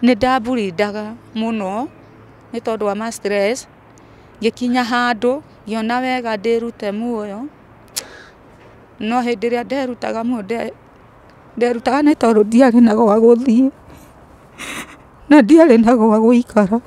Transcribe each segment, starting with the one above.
Nĩ ndamburindaga mũno nĩ tondũ wa ma stress, ngĩkinya handũ ngĩona wega ndĩrute muoyo, no hĩndĩ ĩrĩa nderutaga muoyo nderutaga nĩ tondũ ndiarĩ na gwa gũthiĩ na ndiarĩ na gwa gũikara.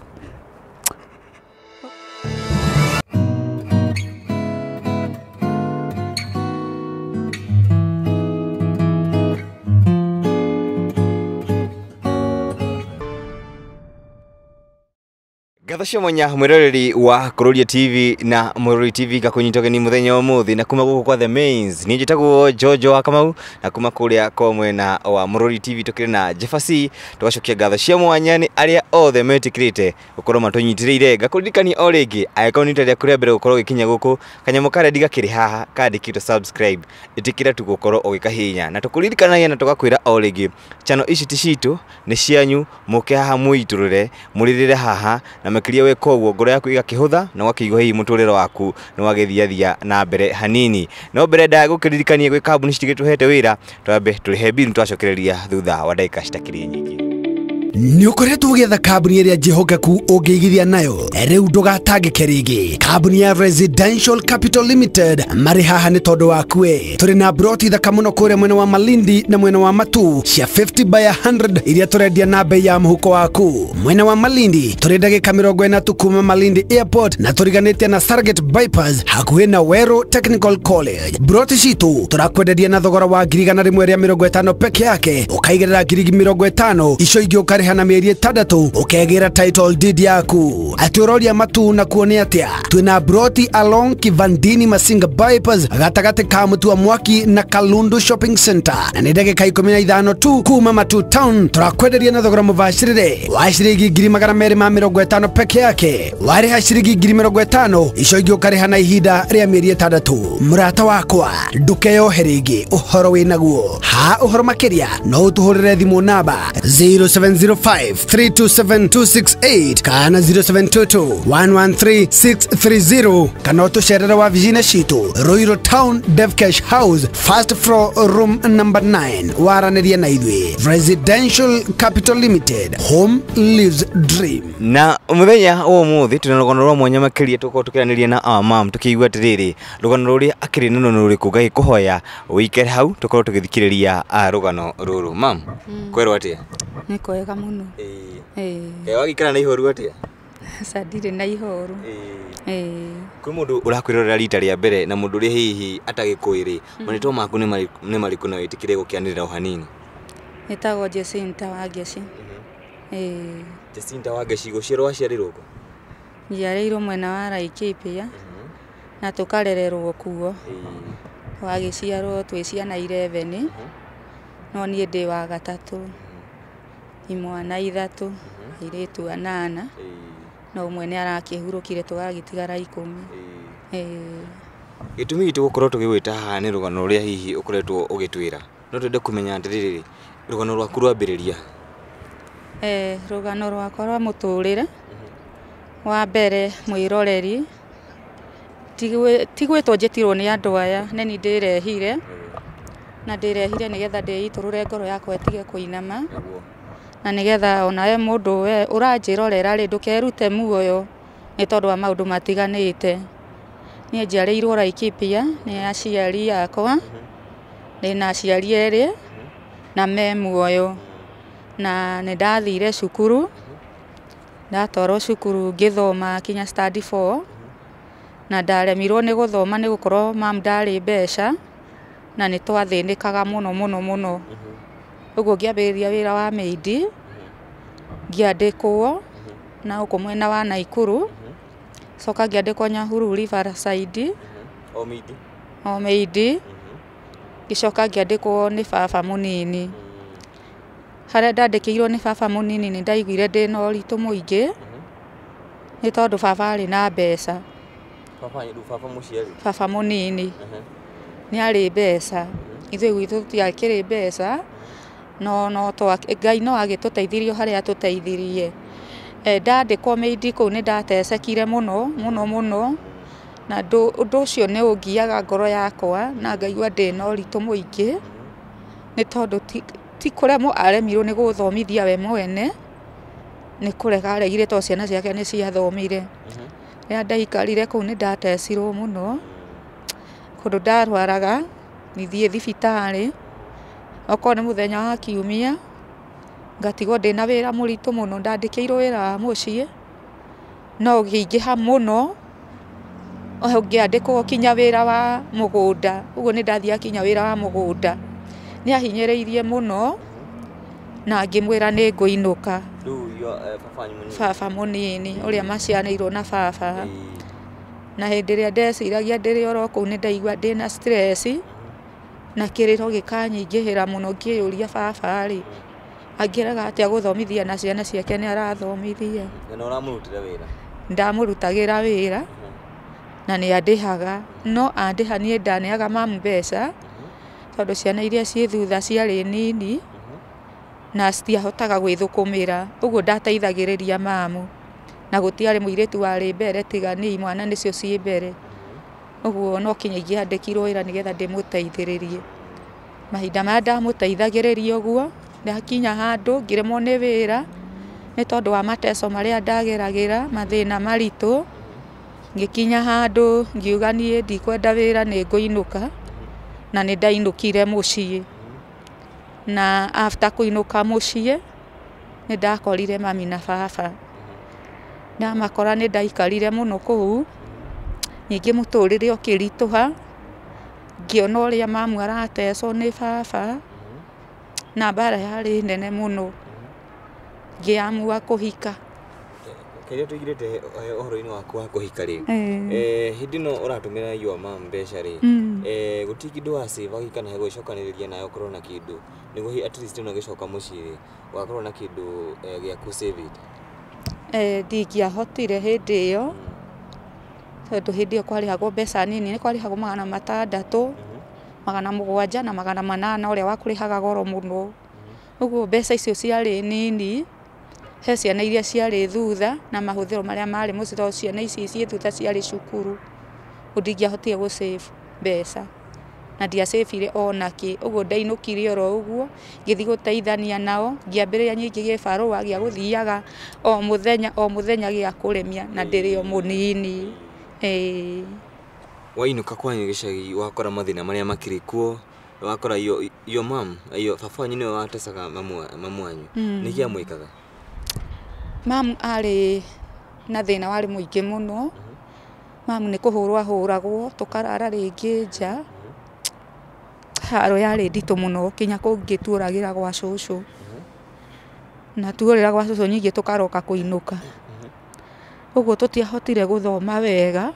Ngatho cia mwanya mwiroreri wa Kururia TV na Mururi TV ngakunyita ũgeni mũthenya wa ũmũthĩ na kuma gũkũ kwa The Mains. Niĩ njĩtagwo Jojo wa Kamau na kuma kũrĩa kwa mwena wa Mururi TV tũkĩrĩ na Jefasi. Tũgacokia ngatho cia mwanya nĩ arĩa othe metĩkĩrĩte gũkorwo matũnyitĩrĩire. Ngakũririkania o rĩngĩ angĩkorwo nĩ rita rĩaku rĩa mbere gũkorwo ũgĩkinya gũkũ, kanyamũ karĩa ndigakĩrĩ haha kandĩkĩtwo subscribe, ĩtĩkĩra tu gũkorwo ũgĩkahihinya. Na tũkũririkanagia na tũgakwĩra o rĩngĩ channel ici ti citũ, nĩ cianyu, mũke haha mũitũrũre, mũrĩrĩre haha na makĩria weka ũguo ngoro yaku ĩgakĩhũtha na ũgakĩigua hihi mũtũrĩre waku nĩ wagĩthiathia na mbere hanini. No mbere ndagũkĩririkania gwĩ kambuni citigĩtũhete wĩra, twambe tũrĩhe bill twacokereria thutha wa ndagĩka citakĩrĩ nyingĩ. Nĩ ũkoretwo ũgĩetha kambuni ĩrĩa njĩhokeku ũngĩigithia nayo, rĩu ndũgatangĩke rĩngĩ. Kambuni ya Residential Capital Limited marĩ haha nĩ tondũ waku we. Tũrĩ na broti thaka mũno kũrĩa mwena wa Malindi na mwena wa Matu cia 50 by 100 iria tũrendia na bei ya mũhuko waku. Mwena wa Malindi tũrĩ ndagĩka 40 kuma Malindi Airport na tũriganĩtie na Stargate Bypass hakuhĩ na Wero Technical College. Broti citũ tũrakwenderia na thogora wa 150,000 peke yake, ũkaigĩrĩra 50,000 icio ingĩ ũkarĩha na mĩeri 6 ũkegĩra title deed yaku. Atĩ ũroria Matu na kuo nĩ atĩa? Twĩna broti along Kivandini Masinga Bypass gatagatĩ ka Mutua Mwaki na Kalundu Shopping Center na nĩ ndagĩka 15 tu kuma Matu Town. Tũrakwenderia na thogora mũbacĩrĩre wa ciringi 250,000 peke yake, warĩha ciringi 50,000 icio ingĩ ũkarĩha na ihinda rĩa mĩeri 6. Mũrata wakwa ndũkeyohe rĩngĩ ũhoro wĩnaguo. Ha ũhoro makĩria no ũtũhũrĩre thimũ namba 0705 327 268 kana 0722 113 630 kana ũtũcerere wabici-inĩ citũ Ruiru Town Devcash House first floor room number 9. Waranĩria na ithuĩ. Residential Capital Limited, home lives dream. Na mũthenya wa ũmũthĩ twĩna rũgano rwa mwanya makĩria tũkorwo tũkĩaranĩria na our mom tũkĩigua atĩrĩrĩ rũgano rũrĩa akĩrĩ naruo nĩ rũrĩkũ. Ngagĩkũhoya ũikare hau tũkorwo tũgĩthikĩrĩria rũgano rũrũ. Mam, kwerwo atĩa? Nĩ kwega mũno. Ĩĩ. Wagĩikara na ihoru atĩa? Aca ndirĩ na ihoru. Ĩĩ. Kwĩ mũndũ ũrakwĩrorera rita rĩa mbere na mũndũ ũrĩa hihi atagĩkũĩ rĩ, marĩtwa maku nĩ marĩkũ na wĩtĩkĩre gũkĩanĩrĩra o hanini? Nĩtagwo Jacinta Wangeci. Ĩĩ. Jacinta Wangeci, gũciarwo waciarĩrwo kũ? Njiarĩirwo mwena wa Laikipia na tũkarererwo kuo. Twagĩciarwo twĩ ciana 11 no niĩ ndĩ wa gatatũ, imwana 3, airĩtu 8 no ũmwe nĩ arakĩhurũkire tũgagĩtigara 10. Gĩtũmi gitũ gũkorwo tũgĩgwĩta haha nĩ rũgano rũrĩa hihi ũkoretwo ũgĩtwĩra, no twende kũmenya atĩrĩrĩ rũgano rwaku rwambĩrĩria. Rũgano rwakwa rwa mũtũrĩre wa mbere mwĩroreri ti gwĩtwo njĩtirwo nĩ andũ aya, nĩ niĩ ndĩrehire na ndĩrehire nĩgetha ndĩitũrũre ngoro yakwa ĩtige kũinama na nĩgetha onawe mũndũ we ũranjĩrorera rĩ ndũkerute muoyo nĩ tondũ wa maũndũ matiganĩte. Niĩ njiarĩirwo Laikipia nĩ aciari akwa, ndĩna aciari erĩ na me muoyo, na nĩ ndathire cukuru, ndatwarwo cukuru ngĩthoma kinya standard 4 na ndaremirwo nĩ gũthoma nĩ gũkorwo mam ndarĩ mbeca na nĩ twathĩnĩkaga mũno mũno mũno. Ũguo ngĩambĩrĩria wĩra wa maid, ngĩandĩkwo na gũkũ mwena wa Naikuru, coka ngĩandĩkwo Nyahururu Riverside o maid, ngĩcoka ngĩandĩkwo nĩ baba mũnini. Harĩa ndandĩkĩirwo nĩ baba mũnini nĩ ndaiguire ndĩna ũritũ mũingĩ nĩ tondũ baba arĩ na mbeca. Baba mũnini nĩ arĩ mbeca, ithuĩ gwitũ tũtiakĩrĩ mbeca, no Ngai no agĩtũteithirie harĩa atũteithirie. Ndandĩkwo maid kũu nĩ ndatecekire mũno mũno mũno na ũndũ ũcio nĩ ũngiaga ngoro yakwa na ngaigua ndĩna ũritũ mũingĩ nĩ tondũ ti kũremwo aremirwo nĩ gũthomithia we mwene, Nĩ kũrega aregire tondũ ciana ciake nĩ ciathomire. Rĩrĩa ndaikarire kũu nĩ ndatecirwo mũno, kũndũ ndarwaraga nithiĩ thibitarĩ, okorwo nĩ mũthenya wa kiumia ngatigwo ndĩna wĩra mũritũ mũno, ndandĩkĩirwo wĩra wa mũciĩ no ũkĩingĩha mũno, ũngĩandĩkwo kinya wĩra wa mũgũnda, ũguo nĩ ndathiaga kinya wĩra wa mũgũnda. Nĩ ahinyĩrĩirie mũno na ngĩmwĩra nĩ ngũinũka. Baba mũnini ũrĩa macianĩirwo na baba. Na hĩndĩ ĩrĩa ndeciragia ndĩrĩ oro kũu nĩ ndaigua ndĩna stress na kĩrĩro gĩkanyingĩhĩra mũno ngĩyũria baba rĩ, angĩrega atĩa gũthomithia na ciana ciake nĩ arathomithia. Na nĩ ũramũrutĩra wĩra? Ndamũrutagĩra wĩra na nĩ andĩhaga, no andĩha niĩ ndaneaga mamu mbeca tondũ ciana iria ciĩ thutha ciarĩ nini na citiahotaga gwĩthũkũmĩra, ũguo ndateithagĩrĩria mamu na gũtiarĩ mũirĩtu warĩ mbere tiga niĩ, imwana nĩcio ciĩ mbere, ũguo no kinya ingĩandĩkirwo wĩra nĩgetha ndĩmũteithĩrĩrie. Mahinda marĩa ndamũteithagĩrĩria ũguo, ndakinya handũ ngĩremwo nĩ wĩra nĩ tondũ wa mateso marĩa ndageragĩra, mathĩna maritũ, ngĩkinya handũ ngiuga niĩ ndikwenda wĩra nĩ ngũinũka, na nĩ ndainũkire mũciĩ. Na after kũinũka mũciĩ nĩ ndakorire mami na baba. Ndamakora nĩ ndaikarire mũno kũu, ningĩ mũtũrĩre ũkĩritũha, ngĩona ũrĩa mamu aratecwo nĩ baba, na mbara yarĩ nene mũno, ngĩamua kũhika. Kĩrĩa tũigĩrĩte ũhoro-inĩ waku wa kũhika rĩ, hĩndĩ ĩno ũratũmĩra your mom mbeca rĩ, gũtirĩ kĩndũ wa save kana gũgĩcokanĩrĩria nawe ũkorwo na kĩndũ nĩguo at least ĩno ũgĩcoka mũciĩ rĩ, ũgakorwo na kĩndũ gĩaku save it? Ndingĩahotire hĩndĩ ĩyo, tondũ hĩndĩ ĩyo kwarĩhagwo mbeca nini, nĩ kwarĩhagwo 600, 700 na 800 ũrĩa wakũrĩhaga goro mũno. Ũguo mbeca icio ciarĩ nini, he ciana iria ciarĩ thutha na mahũthĩro marĩa marĩ mũciĩ tondũ ciana ici ciĩ thutha ciarĩ cukuru, ũguo ndingĩahotire gũ save mbeca na ndiacĩbire ona kĩ, ũguo ndainũkire oro ũguo ngĩthiĩ gũteithania nao, ngĩambĩrĩria ningĩ gĩbarũa gĩa gũthiaga o mũthenya o mũthenya gĩa kũrĩmia na ndĩrĩ o mũnini. Wainũka kwanyu gĩcagi wakora mathĩna marĩa makĩrĩ kuo, wakora your mom, baba wanyu nĩwe watecaga mamu wanyu, nĩkĩ amwĩkaga? Mamu arĩ na thĩna warĩ mũingĩ mũno, mamu nĩ kũhũrwo ahũragwo tũkarara rĩngĩ nja, haro yarĩ nditũ mũno kinya kũngĩ tuoragĩra gwa cũcũ, na tuorĩra gwa cũcũ ningĩ tũkaroka kũinũka, ũguo tũtiahotire gũthoma wega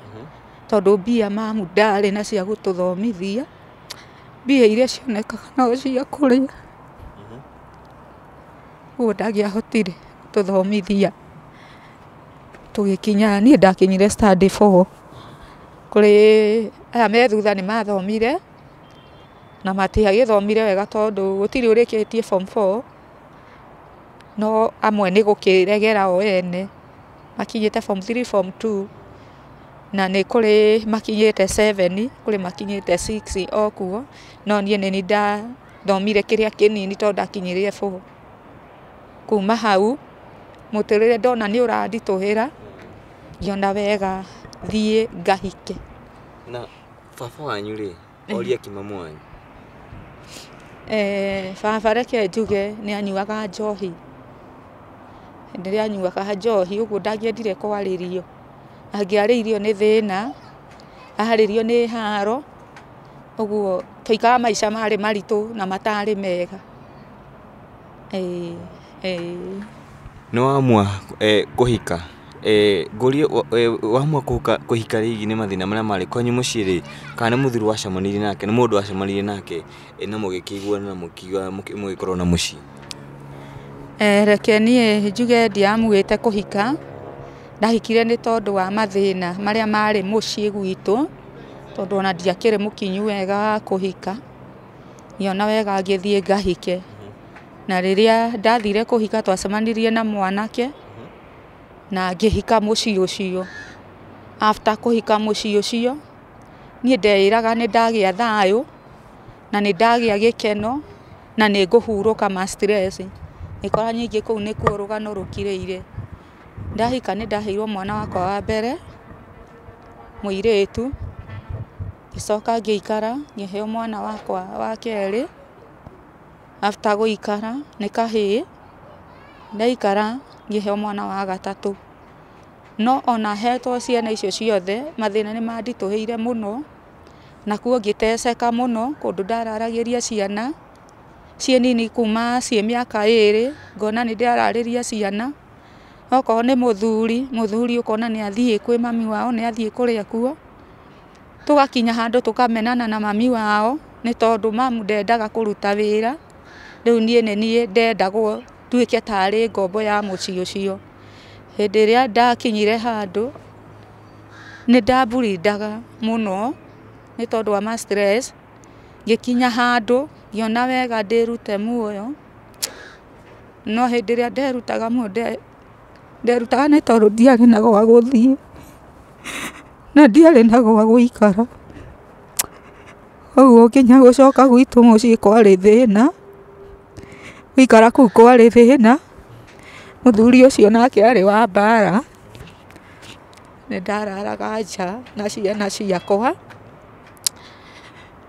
tondũ mbia mamu ndarĩ na cia gũtũthomithia, mbia iria cionekaga no cia kũrĩa, ũguo ndangĩahotire gũtũthomithia. Tũgĩkinya, niĩ ndakinyire standard 4, kũrĩ aya me thutha nĩ mathomire na matiagĩthomire wega tondũ gũtirĩ ũrĩkĩtie form 4, no amwe nĩ gũkĩregera o ene, makinyĩte form 3, form 2, na nĩ kũrĩ makinyĩte 7, kũrĩ makinyĩte 6 o kuo, no niĩ nĩ niĩ ndathomire kĩrĩa kĩnini tondũ ndakinyirie 4. Kuma hau mũtũrĩre ndona nĩ ũranditũhĩra, ngĩona wega thiĩ ngahike. Na baba wanyu rĩ, oria kĩ mamu wanyu? Baba reke njuge nĩ anyuaga njohi, hĩndĩ ĩrĩa anyuaga njohi ũguo ndangĩendire kwarĩrio, angĩarĩirio nĩ thĩna, arĩrio nĩ haro, ũguo twaikaraga maica marĩ maritũ na matarĩ mega. Nĩ wamua kũhika, ngũrie wamua kũhika rĩngĩ nĩ mathĩna marĩa marĩ kwanyu mũciĩ rĩ, kana nĩ mũthuri wacemanirie nake, nĩ mũndũ wacemanirie nake na mũgĩkĩiguana na mũkiuga mũgĩkorwo na mũciĩ? Reke niĩ njuge ndiamuĩte kũhika, ndahikire nĩ tondũ wa mathĩna marĩa marĩ mũciĩ gwitũ, tondũ ona ndiakĩrĩ mũkinyu wega wa kũhika, ngĩona wega ngĩthiĩ ngahike. Na rĩrĩa ndathire kũhika twacemanirie na mwanake na ngĩhika mũciĩ ũcio. After kũhika mũciĩ ũcio, niĩ ndeĩraga nĩ ndagĩa thayũ na nĩ ndagĩa gĩkeno na nĩ ngũhurũka ma stress. Ngĩkora nyingĩ kũu nĩkuo rũgano rũkirĩire. Ndahika nĩ ndaheirwo mwana wakwa wa mbere mũirĩtu, ngĩcoka ngĩikara ngĩheo mwana wakwa wa kerĩ. After gũikara nĩ kahĩĩ, ndaikara ngĩheo mwana wa gatatũ. No ona hetwo ciana icio ciothe mathĩna nĩ manditũhĩire mũno, na kuo ngĩteceka mũno kũndũ ndararagĩria ciana ciĩ nini kuma ciĩ mĩaka 2 ngona nĩ ndĩrararĩria ciana. Okorwo nĩ mũthuri, mũthuri ũkona nĩ athiĩ kwĩ mami wao, nĩ athiĩ kũrĩa kuo. Tũgakinya handũ tũkamenana na mami wao nĩ tondũ mamu ndendaga kũruta wĩra. Rĩu niĩ nĩ niĩ ndendagwo nduĩke tarĩ ngombo ya mũciĩ ũcio. Hĩndĩ ĩrĩa ndakinyire handũ nĩ ndamburindaga mũno nĩ tondũ wa ma stress, ngĩkinya handũ ngĩona wega ndĩrute muoyo. No hĩndĩ ĩrĩa nderutaga muoyo nderutaga nĩ tondũ ndiarĩ na gwa gũthiĩ na ndiarĩ na gwa gũikara. Koguo nginya gũcoka gwitũ mũciĩ kwarĩ thĩna, gũikara kũu kwarĩ thĩna. Mũthuri ũcio nake arĩ wa mbara. Nĩ ndararaga nja na ciana ciakwa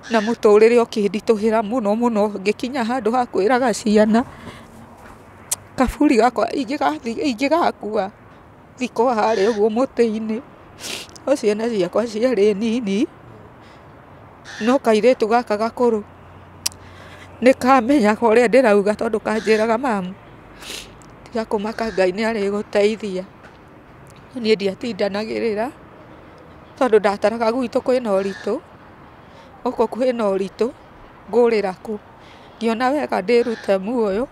na mũtũrĩre ũkĩnditũhĩra mũno mũno, ngĩkinya handũ ha kwĩraga ciana kaburi gakwa ingĩgakua thikwo harĩa ũguo mũtĩ-inĩ. No ciana ciakwa ciarĩ nini, no kairĩtu gaka gakũrũ nĩ kamenyaga ũrĩa ndĩrauga tondũ kanjĩraga mamu tiga kũmaka Ngai nĩ arĩgũteithia. Niĩ ndiatindanagĩrĩra tondũ ndataraga gwitũ kwĩna ũritũ, gũkũ kwĩna ũritũ ngũrĩra kũ. Ngĩona wega ndĩrute muoyo,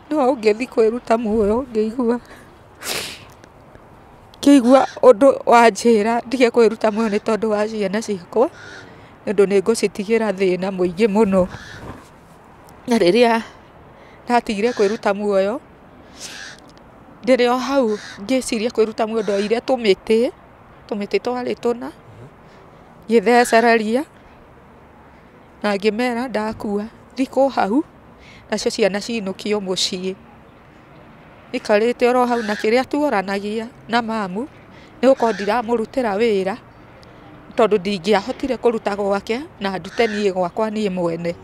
no ngĩthiĩ kwĩruta muoyo ngĩigua ũndũ wanjĩra ndige kwĩruta muoyo nĩ tondũ wa ciana ciakwa, nĩ ũndũ nĩ ngũcitigĩra thĩna mũingĩ mũno. Na rĩrĩa ndatigire kwĩruta muoyo, ndĩrĩ o hau ngĩciria kwĩruta muoyo ndoire tũmĩtĩ, tũmĩtĩ twarĩ tũna, ngĩthecereria na ngĩmera ndakua thikwo hau nacio ciana cinũkio mũciĩ. Ikarĩte oro hau na kĩrĩa tuoranagia na mamu nĩ gũkorwo ndiramũrutĩra wĩra tondũ ndingĩahotire kũruta gwake na ndute niĩ gwakwa niĩ mwene.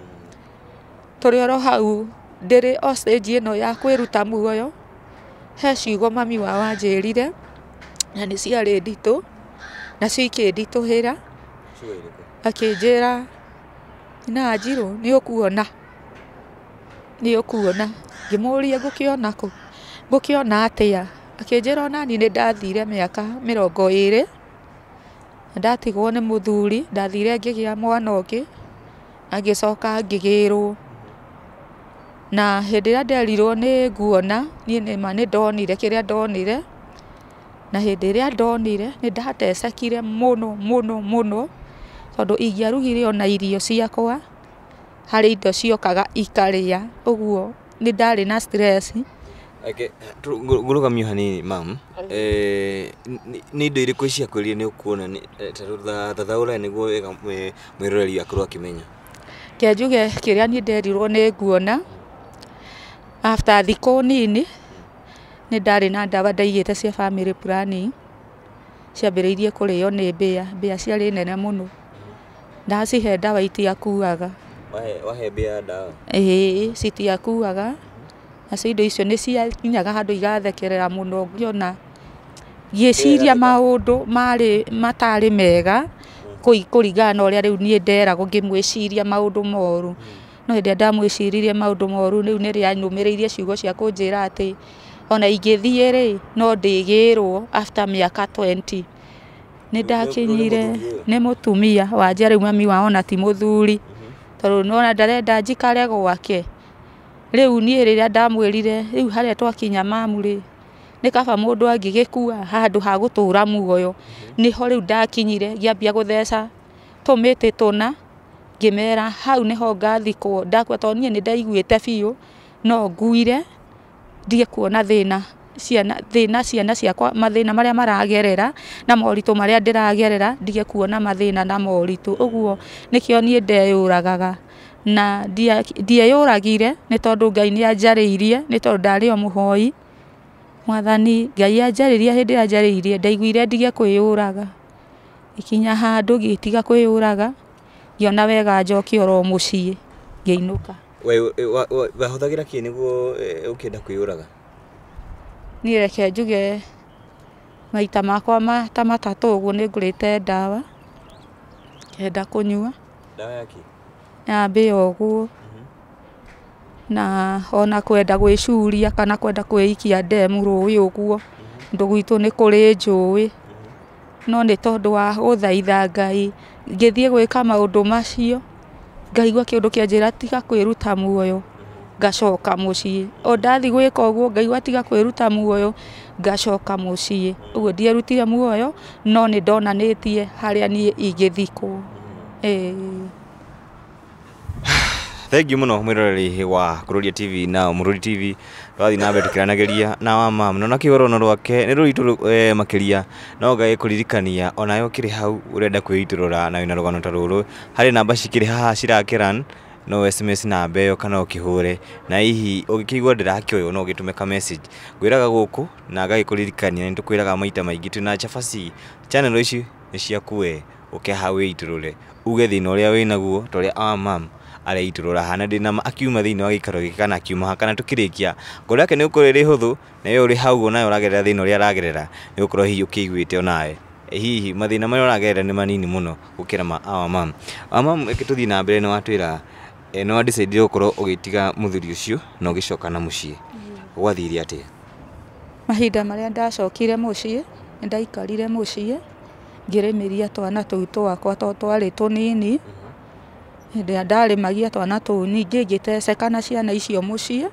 Tũrĩ oro hau ndĩrĩ o stage ĩno ya kwĩruta muoyo, he ciugo mami wao anjĩrire na nĩ ciarĩ nditũ nacio ikĩnditũhĩra. Akĩnjĩra na Njirũ nĩ ũkuona, nĩ ũkuona. Ngĩmũria ngũkĩona kũ, ngũkĩona atĩa? Akĩnjĩra onani nĩ ndathire mĩaka 20 na ndatigwo nĩ mũthuri, ndathire ngĩgĩa mwana ũngĩ na ngĩcoka ngĩgĩrwo. Na hĩndĩ ĩrĩa nderirwo nĩ nguona, niĩ nĩma nĩ ndonire kĩrĩa ndonire. Na hĩndĩ ĩrĩa ndonire nĩ ndatecekire mũno mũno mũno tondũ ingĩarugire ona irio ciakwa harĩ indo ciokaga ikarĩa, ũguo nĩ ndarĩ na stress. Ngũrũgamio hanini mam, nĩ indo irĩkũ ciakwĩrire nĩ ũkuona tathaũra nĩguo wega mwĩroreri akorwo akĩmenya? Reke njuge kĩrĩa niĩ nderirwo nĩ nguona after thikũ nini nĩ ndarĩ na ndawa ndaigĩte cia family planning ciambĩrĩirie kũrĩo nĩ mbĩa, mbĩa ciarĩ nene mũno. Ndacihe ndawa itiakuaga. Wahe mbĩa ndawa? Ĩĩ citiakuaga. Nacio indo icio nĩ ciakinyaga handũ igathekerera mũno ngĩona ngĩciria maũndũ marĩ matarĩ mega kũringana na ũrĩa rĩu niĩ nderagwo ngĩmwĩciria maũndũ moru. No hĩndĩ ĩrĩa ndamwĩciririe maũndũ moru rĩu nĩrĩo anyũmĩrĩirie ciugo cia kũnjĩra atĩ ona ingĩthiĩ rĩ no ndĩgĩrwo after mĩaka 20. Nĩ ndakinyire nĩ mũtumia wanjia rĩu mami wao ona ti mũthuri tondũ nĩwona ndarenda njikare gwake. Rĩu niĩ rĩrĩa ndamwĩrire rĩu harĩa twakinya mamu rĩ nĩ kaba mũndũ angĩgĩkua handũ ha gũtũra muoyo. Nĩho rĩu ndakinyire ngĩambia gũtheca tũmĩtĩ tũna ngĩmera hau nĩho ngathikwo ndakua tondũ niĩ nĩ ndaiguĩte biũ no nguire ndige kuona thĩna ciana thĩna ciana ciakwa mathĩna marĩa maragerera na moritũ marĩa ndĩragerera ndige kuona mathĩna na moritũ. Ũguo nĩkĩo niĩ ndeyũragaga na ndieyũragire nĩ tondũ Ngai nĩ anjarĩirie nĩ tondũ ndarĩ o mũhoi. Mwathani Ngai anjarĩria hĩndĩ ĩrĩa anjarĩirie ndaiguire ndige kwĩyũraga. Gĩkinya handũ ngĩtiga kwĩyũraga, ngĩona wega njoke oro mũciĩ, ngĩinũka. Wahũthagĩra kĩ nĩguo ũkĩenda kwĩyũraga? Niĩ reke njuge maita makwa ta matatũ ũguo nĩ ngũrĩte ndawa ngenda kũnyua. Ndawa ya kĩ? Ya mbĩa ũguo. Na ona kwenda gwĩcuria kana kwenda kwĩikia ndemu rũĩ ũguo, ndũ gwitũ nĩ kũrĩ njũĩ. No nĩ tondũ wa gũthaitha Ngai ngĩthiĩ gwĩka maũndũ macio, ngaigua kĩũndũ kĩanjĩra tiga kwĩruta muoyo, ngacoka mũciĩ. O ndathiĩ gwĩka ũguo ngaigua tiga kwĩruta muoyo, ngacoka mũciĩ. Ũguo ndierutire muoyo, no nĩ ndonanĩtie harĩa niĩ ingĩthikwo. Thank you muno mwiroreri wa Kururia TV na Mururi TV. Twathi na mbere tukiranageria na wa mam no nakĩo rũno rwake nĩ rũritũ makiria no ngai kũririkania onawe ũkĩrĩ hau ũrenda kwĩitũrũra na wĩna rũgano ta rũrũ harĩ namba cikĩrĩ haha cirakĩran no SMS namba ĩyo kana ũkĩhũre na hihi ũngĩkĩigua ndĩrakĩoywo no ũgĩtũme ka message ngwĩraga gũkũ na ngagĩkũririkania nĩ tũkwĩraga maita maingĩ twĩna cabaci channel ici nĩ ciaku we ũke hau wĩitũrũre uge thĩna ũrĩa wĩnaguo ta ũrĩa our mum areitũrũra hana ndĩna akiuma thĩinĩ wa gĩikaro gĩkĩ kana akiuma kana tũkĩrĩkia ngoro yake nĩ gũkorwo ĩrĩ hũthũ na we ũrĩ hau onawe ũragerera thĩna ũrĩa aragerera nĩ gũkorwo hihi ũkĩiguĩte onawe hihi mathĩna marĩa ũragerera nĩ manini mũno gũkĩra ma our mum. Our mum reke tũthiĩ na mbere nĩ watwĩra nĩ wa decide gũkorwo ũgĩtiga mũthuri ũcio na ũgĩcoka na mũciĩ gwathire atĩa? Mahinda marĩa ndacokire mũciĩ nĩ ndaikarire mũciĩ ngĩrĩmĩria twana tũu twakwa tondũ twarĩ tũnini. Hĩndĩ ĩrĩa ndarĩmagia twana tũu ningĩ ngĩteceka na ciana icio mũciĩ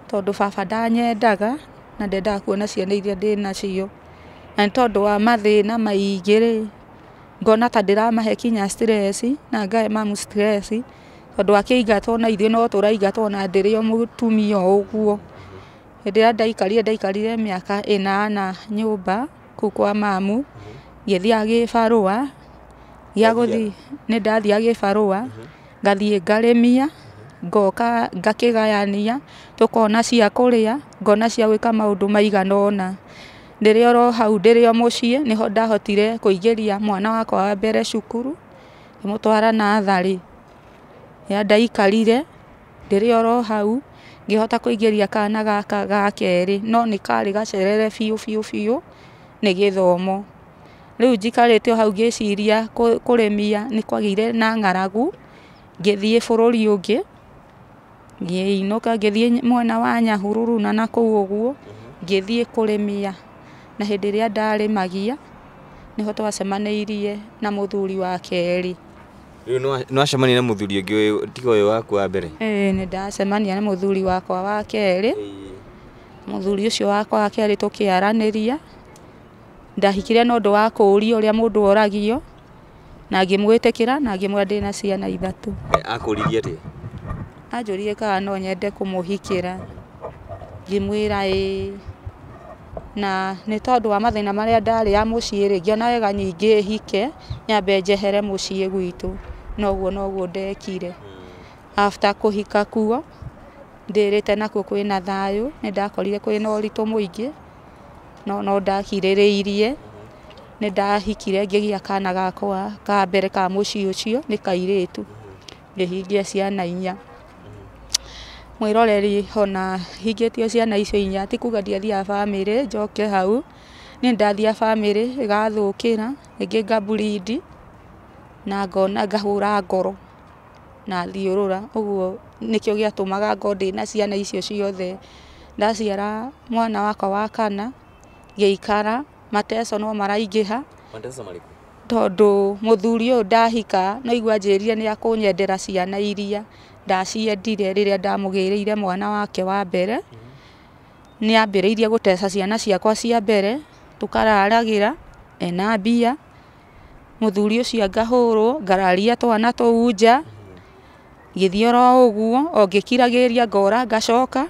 tondũ baba ndanyendaga na ndendaga kuona ciana iria ndĩnacio. Na nĩ tondũ wa mathĩna maingĩ rĩ, ngona ta ndĩramahe kinya stress na ngahe mamu stress tondũ akĩingatwo na ithuĩ no tũraingatwo na ndĩrĩ o mũtumia o ũguo. Hĩndĩ ĩrĩa ndaikarire mĩaka 8 nyũmba kũu kwa mamu, ngĩthiaga gĩbarũa gĩa gũthiĩ, nĩ ndathiaga gĩbarũa ngathiĩ ngarĩmia ngoka ngakĩgayania tũkona cia kũrĩa ngona cia gwĩka maũndũ maigana ũna. Ndĩrĩ oro hau ndĩrĩ o mũciĩ nĩho ndahotire kũingĩria mwana wakwa wa mbere cukuru ngĩmũtwara natharĩ. Rĩrĩa ndaikarire ndĩrĩ oro hau ngĩhota kũingĩria kana gaka ga kerĩ no nĩ karĩ gacerere biũ biũ biũ nĩ gĩthomo. Rĩu njikarĩte o hau ngĩciria kũrĩmia nĩ kwagĩire na ng'aragu ngĩthiĩ bũrũri ũngĩ ngĩinũka ngĩthiĩ mwena wa Nyahururu na nakũu ũguo ngĩthiĩ kũrĩmia. Na hĩndĩ ĩrĩa ndarĩmagia nĩho twacemanĩirie na mũthuri wa kerĩ. Rĩu nĩ wacemania na mũthuri ũngĩ tiga ũyũ waku wa mbere? Ĩĩ nĩ ndacemania na mũthuri wakwa wa kerĩ. Mũthuri ũcio wakwa wa kerĩ tũkĩaranĩria ndahikire na ũndũ wa kũũrio ũrĩa mũndũ oragio na ngĩmwĩtĩkĩra na ngĩmwĩra ndĩna ciana 3. Akũririe atĩa? Anjũririe kana no nyende kũmũhikĩra ngĩmwĩra ĩĩ. Na nĩ tondũ wa mathĩna marĩa ndarĩ ya mũciĩ rĩ, ngĩona wega nyingĩ hike nyambe njehere mũciĩ gwitũ. Noguo noguo ndekire. After kũhika kuo ndĩrĩte nakuo kwĩna thayũ nĩ ndakorire kwĩna ũritũ mũingĩ no ndakirĩrĩirie. Nĩ ndahikire ngĩgĩa kana gakwa ka mbere ka mũciĩ ũcio nĩ kairĩtu ngĩhingia ciana 4. Mwĩroreri ona hingĩtio ciana icio 4 ti kuga ndiathiaga bamĩrĩ njoke hau niĩ ndathiaga bamĩrĩ ĩgathũkĩra rĩngĩ ngaburindi na ngona ngahũra ngoro na thiũrũra ũguo nĩkĩo gĩatũmaga ngorwo ndĩna ciana icio ciothe. Ndaciara mwana wakwa wa kana ngĩikara mateso no maraingĩha. Mateso marĩkũ? Tondũ mũthuri ũyũ ndahika no igua anjĩrire nĩ akũnyendera ciana iria ndaciendire rĩrĩa ndamũgĩrĩire mwana wake wa mbere. Nĩ ambĩrĩirie gũteca ciana ciakwa cia mbere tũkararagĩra ena mbia. Mũthuri ũcio ngahũrwo ngararia twana tũu nja ngĩthiĩ oro ũguo o ngĩkiragĩrĩria ngora ngacoka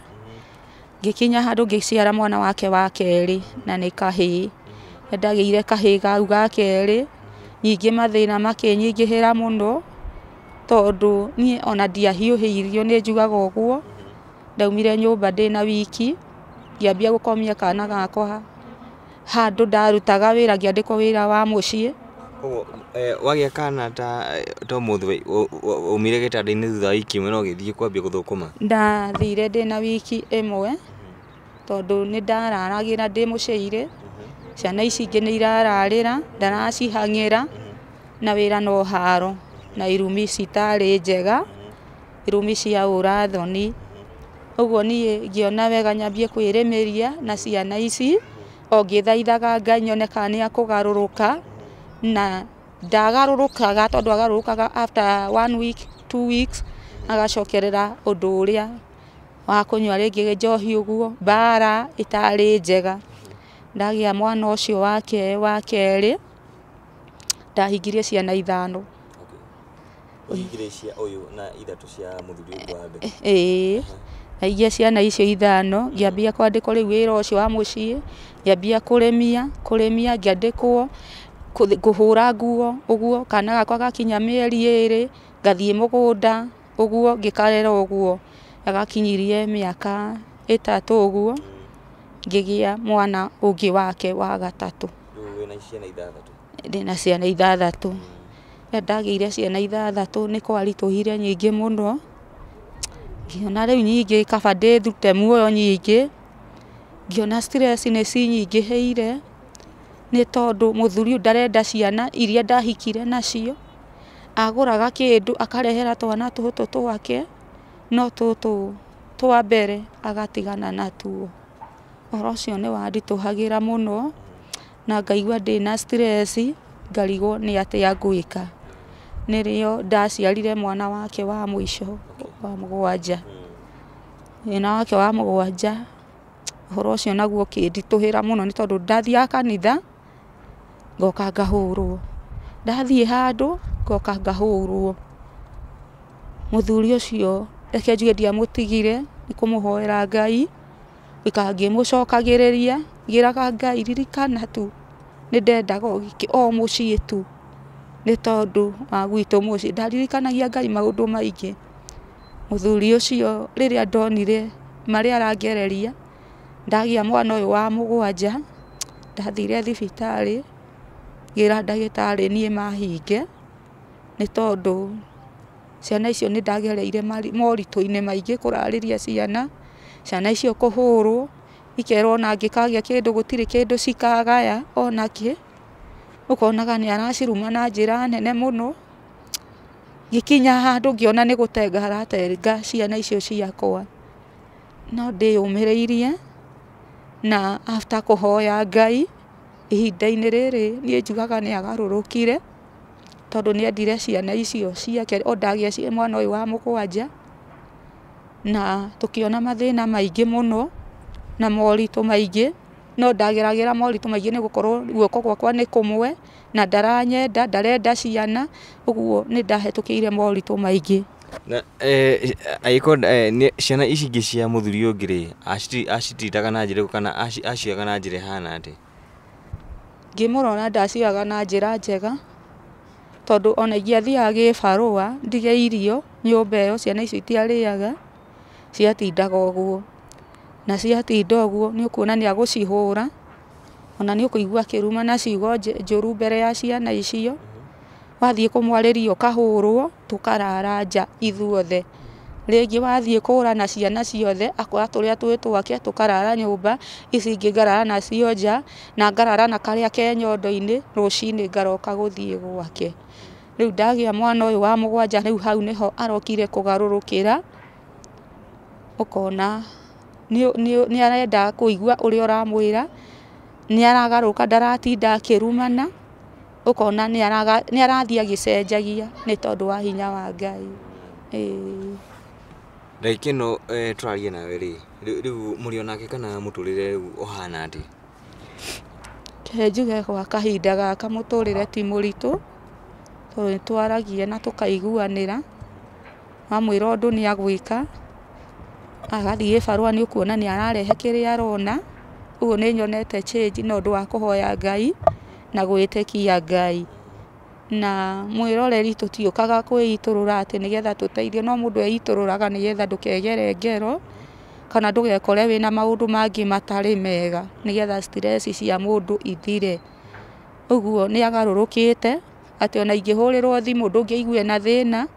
ngĩkinya handũ ngĩciara mwana wake wa kerĩ na nĩ kahĩĩ. Ndagĩire kahĩĩ kau ga kerĩ ningĩ mathĩna makĩnyingĩhĩra mũno tondũ niĩ ona ndiahiũhĩirio nĩ njugaga ũguo. Ndaumire nyũmba ndĩna wiki Ngĩambia gũkomia kana gakwa handũ ndarutaga wĩra, ngĩandĩkwo wĩra wa mũciĩ. Koguo wagĩa kana ta ũmũthĩ waumire gĩtanda-inĩ thutha wa wiki ĩmwe no ũgĩthiĩ kwambia gũthũkũma? Ndathire ndĩna wiki ĩmwe tondũ nĩ ndararagĩra ndĩ mũciĩ, ciana ici ingĩ nĩ irararĩra, ndaracihang'ĩra na wĩra no haro na irumi citarĩ njega, irumi cia ũra-thoni. Ũguo niĩ ngĩona wega nyambie kwĩrĩmĩria na ciana ici o ngĩthaithaga Ngai nyone kana nĩ akũgarũrũka, na ndagarũrũkaga tondũ agarũrũkaga after 1 week 2 weeks agacokerera ũndũ ũrĩa wa kũnyua rĩngĩ njohi ũguo, mbara ĩtarĩ njega. Ndagĩa mwana ũcio wake wa kerĩ, ndahingirie ciana 5. Ũhingirie cia ũyũ na 3 cia mũthuri ũngĩ wa mbere? Ĩĩ, ndahingia ciana icio 5, ngĩambia kwandĩkwo rĩu wĩra ũcio wa mũciĩ, ngĩambia kũrĩmia, ngĩandĩkwo kũhũra nguo ũguo, kana gakwa gakinya mĩeri 2 ngathiĩ mũgũnda ũguo, ngĩkarera ũguo. Gagakinyirie mĩaka 3 ũguo, ngĩgĩa mwana ũngĩ wake wa gatatũ. Rĩu wĩna ciana 6? Ndĩna ciana 6. Rĩrĩa ndagĩire ciana 6 nĩ kwaritũhire nyingĩ mũno, ngĩona rĩu nyingĩ kaba ndĩthute muoyo nyingĩ, ngĩona stress nĩ cinyingĩhĩire nĩ tondũ mũthuri ũyũ ndarenda ciana iria ndahikire nacio, agũraga kĩndũ akarehera twana tũtũ twake, no tũtũ twa mbere agatigana natuo. Ũhoro ũcio nĩ wanditũhagĩra mũno na ngaigua ndĩna stress, ngarigwo nĩ atĩa ngwĩka. Nĩrĩo ndaciarire mwana wake wa mũico wa 7. Mwana wake wa 7, ũhoro ũcio naguo ũkĩnditũhĩra mũno nĩ tondũ ndathiaga kanitha ngoka ngahũrwo, ndathiĩ handũ ngoka ngahũrwo. Mũthuri ũcio reke njuge ndiamũtigire, nĩ kũmũhoera Ngai, gũikara ngĩmũcokagĩrĩria, ngĩraga Ngai ririkana tu nĩ ndendaga o mũciĩ tu nĩ tondũ wa gwitũ mũciĩ. Ndaririkanagia Ngai maũndũ maingĩ. Mũthuri ũcio rĩrĩa ndonire marĩa arangereria, ndagĩa mwana ũyũ wa 7, ndathire thibitarĩ ngĩra ndagĩtarĩ niĩ mahinge nĩ tondũ ciana icio nĩ ndagereire moritũ-inĩ maingĩ kũrarĩria ciana, ciana icio kũhũrwo, ikerwo ona angĩkagĩa kĩndũ gũtirĩ kĩndũ cikagaya onakĩ, ũkonaga nĩ araciruma na njĩra nene mũno. Ngĩkinya handũ ngĩona nĩ gũtenga aratenga ciana icio ciakwa, no ndĩyũmĩrĩirie na after kũhoya Ngai ihinda-inĩ rĩrĩ niĩ njugaga nĩ agarũrũkire tondũ nĩ endire ciana icio ciake o ndagĩa mwana ũyũ wa 7, na tũkĩona mathĩna maingĩ mũno na moritũ maingĩ, no ndageragĩra moritũ maingĩ nĩ gũkorwo guoko gwakwa nĩ kũmwe na ndaranyenda, ndarenda ciana, ũguo nĩ ndahĩtũkĩire moritũ maingĩ. Na angĩkorwo ciana ici ingĩ cia mũthuri ũngĩ rĩ, acitiritaga na njĩra ĩrĩkũ kana acioyaga na njĩra ĩhana atĩa? Ngĩmũrora ndacioyaga na njĩra njega tondũ ona ingĩathiaga gĩbarũa ndige irio nyũmba ĩyo, ciana icio itiarĩaga, ciatindaga ũguo. Na ciatinda ũguo nĩ ũkuona nĩ agũcihũra, ona nĩ ũkũigua akĩruma na ciugo njũru mbere ya ciana icio. Wathiĩ kũmwarĩria ũkahũrwo, tũkarara nja ithuothe. Rĩngĩ wathiĩ kũra na ciana ciothe, akoya tũrĩa twĩ twake tũkarara nyũmba, ici ingĩ ngarara nacio nja, na ngarara na karĩa ke nyondo-inĩ, rũcinĩ ngaroka gũthiĩ gwake. Rĩu ndagĩa mwana ũyũ wa 7, rĩu hau nĩho arokire kũgarũrũkĩra, ũkona nĩ arenda kũigua ũrĩa ũramwĩra, nĩ aragarũrũka, ndaratinda akĩrumana, ũkona nĩ arathiĩ agĩcenjagia nĩ tondũ wa hinya wa Ngai. Ndagĩka ĩno tũraria nawe rĩ, rĩu mũrĩ onake kana mũtũrĩre rĩu ũhana atĩa? Reke njuge gwa kahinda gaka mũtũrĩre ti mũritũ, tondũ nĩ twaragia na tũkaiguanĩra, wamwĩra ũndũ nĩ agwĩka, agathiĩ gĩbarũa nĩ ũkuona nĩ ararehe kĩrĩa arona, ũguo nĩ nyonete change na ũndũ wa kũhoya Ngai na gwĩtĩkia Ngai. Na mwĩroreri tũtiũkaga kwĩitũrũra atĩ nĩgetha tũteithio, no mũndũ eitũrũraga nĩgetha ndũkegere ngero. Kana ndũgekore wĩna maũndũ mangĩ matarĩ mega nĩgetha stress cia mũndũ ithire. Ũguo nĩ agarũrũkĩte atĩ ona ingĩhũrĩrwo thimũ ndũngĩigua ena thĩna,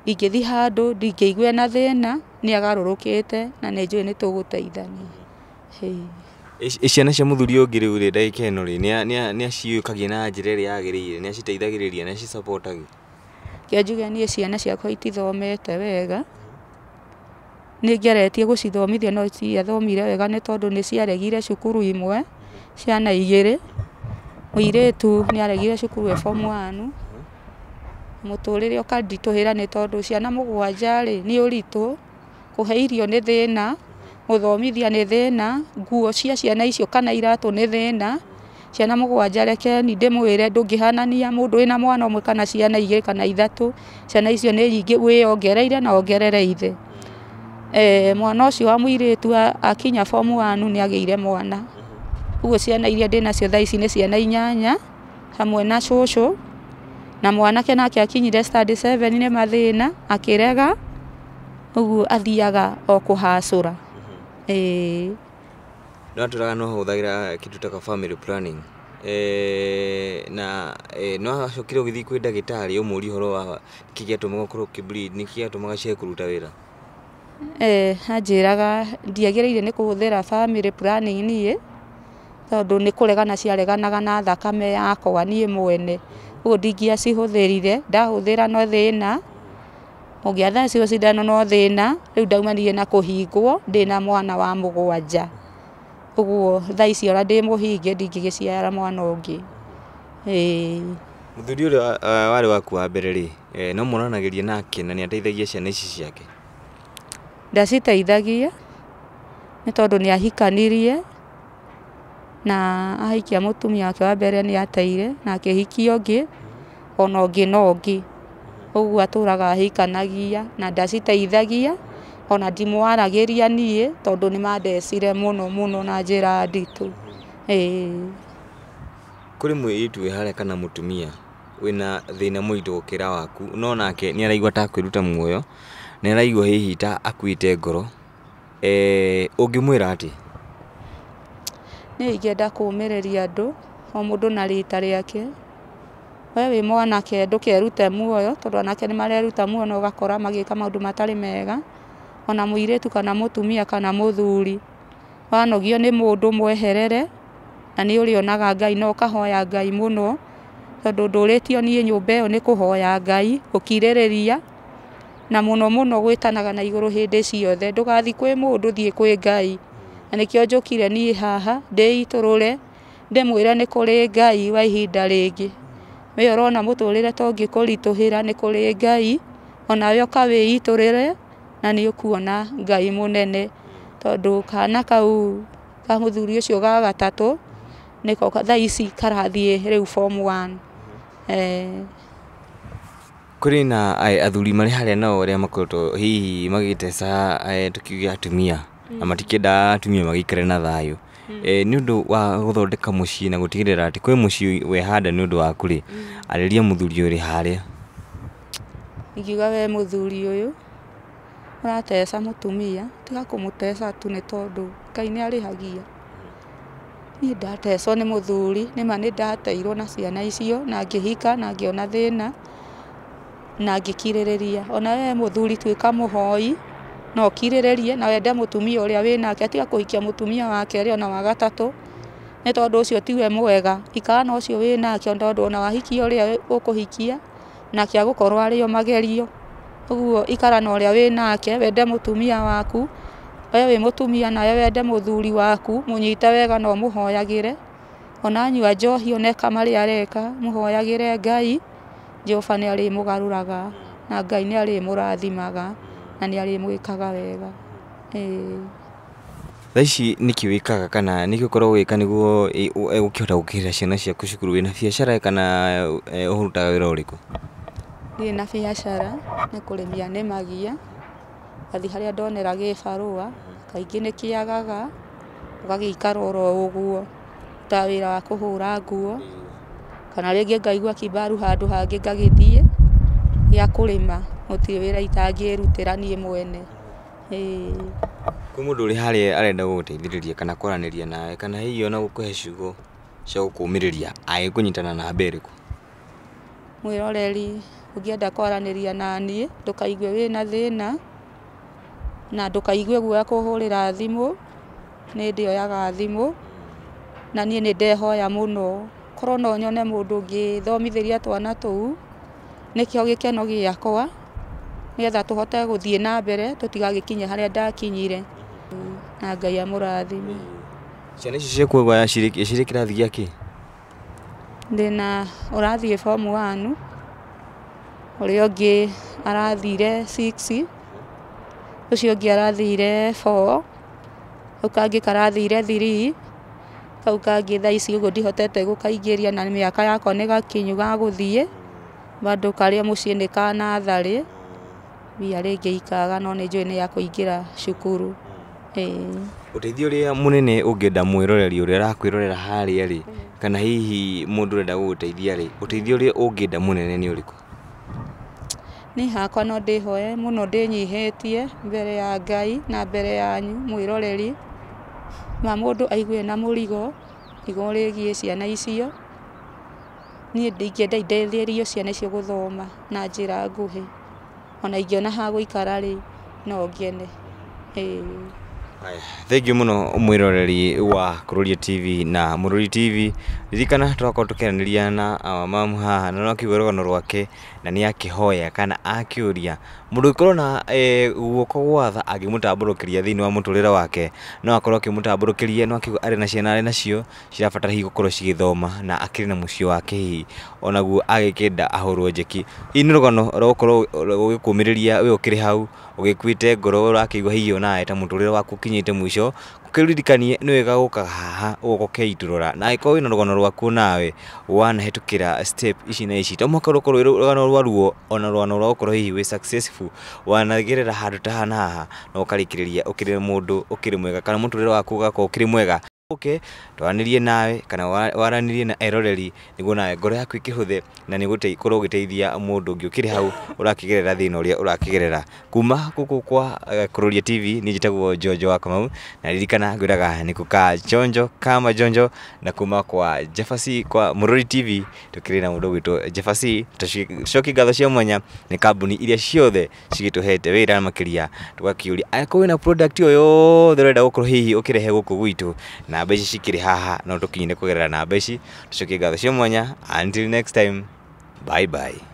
ingĩthiĩ handũ ndingĩigua ena thĩna, nĩ agarũrũkĩte na nĩ njũĩ nĩ tũgũteithania. Ciana cia mũthuri ũngĩ rĩu rĩ ndagĩka ĩno rĩ nĩ aciũkagia na njĩra ĩrĩa yagĩrĩire, nĩ aciteithagĩrĩria, nĩ acicapotagia? Reke njuge niĩ ciana ciakwa itithomete wega, nĩ ngeretie gũcithomithia no citiathomire wega nĩ tondũ nĩ ciaregire cukuru imwe, ciana igĩrĩ, mũirĩtu nĩ aregire cukuru e form one, mũtũrĩre ũkanditũhĩra nĩ tondũ ciana mũgwanja rĩ nĩ ũritũ, kũhe irio nĩ thĩna, gũthomithia nĩ thĩna, nguo cia ciana icio kana iratũ nĩ thĩna, ciana mũgwanja rekeni ndĩmwĩre ndũngĩhanania mũndũ wĩna mwana ũmwe kana ciana igĩrĩ kana ithatũ, ciana icio nĩ nyingĩ wĩyongereire na wongerere ithe. Mwana ũcio wa mũirĩtu akinya form one nĩ agĩire mwana. Ũguo ciana iria ndĩnacio thaa ici nĩ ciana inyanya hamwe na cũcũ, na mwanake nake akinyire standard 7 nĩ mathĩna akĩrega, ũguo athiaga o kũhacũra. No atũraga no ahũthagĩra kĩndũ ta family planning, na no acokire ũgĩthiĩ kwĩ ndagĩtarĩ ũmũrie ũhoro wa nĩkĩ gĩatũmaga ũkorwo ũkĩ bleed, nĩkĩ gĩatũmaga ciage kũruta wĩra? Anjĩraga ndiagĩrĩire nĩ kũhũthĩra family planning niĩ, tondũ nĩ kũregana ciareganaga na thakame yakwa niĩ mwene, ũguo ndingĩacihũthĩrire, ndahũthĩra no thĩna, ũngĩathecirwo cindano no thĩna, rĩu ndaumanire na kũhingwo ndĩna mwana wa mũgwanja. Ũguo thaa ici ona ndĩ mũhinge ndingĩgĩciara mwana ũngĩ. Mũthuri ũrĩa warĩ waku wa mbere rĩ, no monanagĩria nake na nĩ ateithagia ciana ici ciake? Ndaciteithagia nĩ tondũ nĩ ahikanirie na ahikia mũtumia wake wa mbere nĩ ateire na akĩhikia ũngĩ ona ũngĩ na ũngĩ. Ũguo atũraga ahikanagia na ndaciteithagia ona ndimwaragĩria niĩ tondũ nĩ mandecire mũno mũno na njĩra nditũ. Kũrĩ mũirĩtu wĩ harĩa kana mũtumia wĩna thĩna mũritũ gũkĩra waku, no nake nĩ araigua ta akwĩruta muoyo, nĩ araigua hihi ta akuĩte ngoro, ũngĩmwĩra atĩa? Niĩ ingĩenda kũũmĩrĩria andũ, o mũndũ na rita rĩake. We wĩ mwanake ndũkerute muoyo, tondũ anake nĩ mareruta muoyo na ũgakora magĩka maũndũ matarĩ mega. Ona mũirĩtu kana mũtumia kana mũthuri, wanogio nĩ mũndũ mweherere, na nĩ ũrĩonaga Ngai na ũkahoya Ngai mũno, tondũ ndũrĩtio niĩ nyũmba ĩyo nĩ kũhoya Ngai, gũkirĩrĩria, na mũno mũno gwĩtanaga na igũrũ hĩndĩ ciothe, ndũgathiĩ kwĩ mũndũ, thiĩ kwĩ Ngai. Na nĩkĩo njũkire niĩ haha ndĩitũrũre, ndĩmwĩre nĩ kũrĩ Ngai wa ihinda rĩngĩ. We ũrona mũtũrĩre ta ũngĩkũritũhĩra, nĩ kũrĩ Ngai, onawe ũka wĩitũrũre na nĩ ũkuona Ngai mũnene. Tondũ kana kau ka mũthuri ũcio ga gatatũ nĩko thaa ici karathiĩ rĩu form 1. Kũrĩ na athuri marĩ harĩa nao arĩa makoretwo hihi magĩteca tukiuge atumia na matikĩendaga atumia magĩikare na thayũ. Nĩ ũndũ wa gũthondeka mũciĩ na gũtigĩrĩra atĩ kwĩ mũciĩ wehanda nĩ ũndũ waku rĩ, arĩria mũthuri ũrĩ harĩa. Ingiuga we mũthuri ũyũ ũrateca mũtumia, tiga kũmũteca tu nĩ tondũ Ngai nĩ arĩhagia. Niĩ ndatecwo nĩ mũthuri, nĩma nĩ ndateirwo na ciana icio na ngĩhika na ngĩona thĩna na ngĩkirĩrĩria. Ona we mũthuri tuĩka mũhoi na ũkirĩrĩrie na wende mũtumia ũrĩa wĩnake, tiga kũhikia mũtumia wa kerĩ ona wa gatatũ, nĩ tondũ ũcio tiwe mwega. Ikara na ũcio wĩnake tondũ ona wahikia ũrĩa ũkũhikia nake agũkorwo arĩ o magerio. Ũguo ikara na ũrĩa wĩnake, wende mũtumia waku, we wĩ mũtumia nawe wende mũthuri waku, mũnyite wega na ũmũhoyagĩre. Ona anyua njohi ona eka marĩa areka, mũhoyagĩre Ngai, Jehova nĩ arĩmũgarũraga na Ngai nĩ arĩmũrathimaga na nĩ arĩmwĩkaga wega. Thaa ici nĩkĩ wĩkaga kana nĩkĩ ũkoragwo ũgĩka nĩguo ũkĩhota gũkĩrĩhĩra ciana ciaku cukuru? Wĩna biacara kana ũrutaga wĩra ũrĩkũ? Ndirĩ na biacara, nĩ kũrĩmia nĩmagia, ngathiĩ harĩa ndonera gĩbarũa, kaingĩ nĩ kĩagaga, ũgagĩikara oro ũguo, ta wĩra wa kũhũra nguo, kana rĩngĩ ngaigua kimbaru handũ hangĩ ngagĩthiĩ gĩa kũrĩma, gũtirĩ wĩra itangĩrutĩra niĩ mwene. Kwĩ mũndũ ũrĩ harĩa arenda gũgũteithĩrĩria kana kwaranĩria nawe kana hihi ona gũkũhe ciugo cia gũkũmĩrĩria angĩkũnyitana na namba ĩrĩkũ? Mwĩroreri ũngĩenda kwaranĩria naniĩ ndũkaigue wĩna thĩna na ndũkaigue guoya kũhũrĩra thimũ, nĩ ndĩoyaga thimũ na niĩ nĩ ndehoya mũno korwo no nyone mũndũ ũngĩthomithĩria twana tũu nĩkĩo gĩkeno gĩakwa nĩgetha tũhote gũthiĩ na mbere tũtigagĩkinye harĩa ndakinyire na Ngai amũrathime. Ciana icio ciaku cirĩ kĩrathi gĩa kĩ? Ndĩna ũrathiĩ form 1, ũrĩa ũngĩ arathire 6, ũcio ũngĩ arathire 4, kau kangĩ karathire 3, kau kangĩ thaa ici ũguo ndihotete gũkaingĩria na mĩaka yako nĩ gakinyu ga gũthiĩ bado karĩa mũciĩ nĩ ka natharĩ mbia rĩngĩ ikaga no nĩ njũĩ nĩ ya kũingĩra cukuru. Ũteithio ũrĩa mũnene ũngĩenda mwĩroreri ũrĩa ũrakwĩrorera harĩa rĩ, kana hihi mũndũ ũrenda gũgũteithia rĩ, ũteithio ũrĩa ũngĩenda mũnene nĩ ũrĩkũ? Niĩ hakwa no ndĩhoe mũno ndĩnyihĩtie mbere ya Ngai na mbere yanyu mwĩroreri, ma mũndũ aigue na mũrigo igũrũ rĩgiĩ ciana icio, niĩ ndingĩenda ndeithĩrĩrio ciana icio gũthoma na njĩra nguhĩ, ona ingĩona ha gũikara rĩ no ngene. Thengiũ mũno mwĩroreri wa Kururia TV na Mũrũri TV, ririkana tũrakorwo tũkĩaranĩria na our mom haha na no akĩigua rũgano rwake na nĩ akĩhoya kana akĩũria mũndũ ũngĩkorwo na guoko gwa tha angĩmũtambũrũkĩria thĩinĩ wa mũtũrĩre wake no akorwo akĩmũtambũrũkĩria, no akĩigua arĩ na ciana arĩ nacio cirabatara hihi gũkorwo cigĩthoma na akĩrĩ na mũciĩ wake hihi onaguo agĩkĩenda ahũrwo njeki. Hihi nĩ rũgano rwa gũkorwo rũgĩkũmĩrĩria we ũkĩrĩ hau ũgĩkuĩte ngoro ũrakĩigua hihi onawe ta mũtũrĩre waku ũkinyĩte mũico, ũkĩririkanie nĩ wega gũka haha ũgoka ũkeitũrũra na angĩkorwo wĩna rũgano rwaku nawe wanahĩtũkĩra step ici na ici, to mũhaka rũkorwo rwĩ rũgano rwa ruo ona rũgano rwa gũkorwo hihi wĩ successful wanagerera handũ ta haha na haha na ũkarĩkĩrĩria ũkĩrĩ mũndũ ũkĩrĩ mwega kana mũtũrĩre waku ũgakorwo ũkĩrĩ mwega, ũke twaranĩrie nawe kana waranĩrie na eroreri nĩguo nawe ngoro yaku ĩkĩhũthe na nĩ ũgũkorwo ũgĩteithia mũndũ ũngĩ ũkĩrĩ hau ũrakĩgerera thĩna ũrĩa ũrakĩgerera. Kuma gũkũ kwa Kururia TV niĩ njĩtagwo Jojo wa Kamau na ririkana ngwĩraga nĩ gũka chonjo kama jonjo, na kuma kwa Jefferson kwa Mũrũri TV tũkĩrĩ na mũndũ ũgwĩtwo Jefferson. Tũcokie ngatho cia mwanya nĩ kambuni iria ciothe cigĩtũhete wĩra makĩria tũgakĩũria angĩkorwo wĩna product o yothe ũrenda gũkorwo hihi ũkĩrehe gũkũ gwitũ, namba ici cikĩrĩ haha no tũkinyire kũgerera namba ici. Tũcokie ngatho cia mwanya, until next time, bye bye.